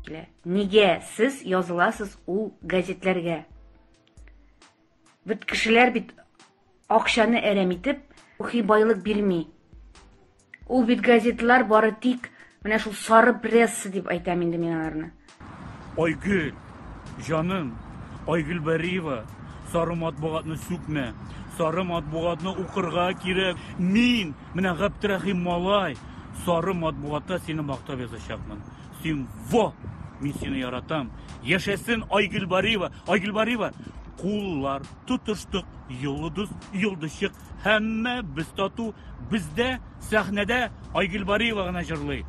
Килә. Нигә сез языласыз ул газетләргә? Бит кешеләр бит акчаны әрәм итеп, рухи байлык бирми. Ул бит газетлар бары тик менә шул сары пресса дип әйтәм инде мин аларны. Айгөл, җаным, Айгөл Бариева, сары матбугатны сүкмә. Сары матбугатны укырга кирәк. Мин, менә Габдрәхим малай, сары матбугатта сине мактап язачакмын. Син во! Мин сине яратам. Яшәсен Айгөл Бариева! Айгөл Бариева! Куллар тотыштык, йолдыз, йолдызчык, һәммә без тату, бездә сәхнәдә Айгөл Бариева гына җырлый.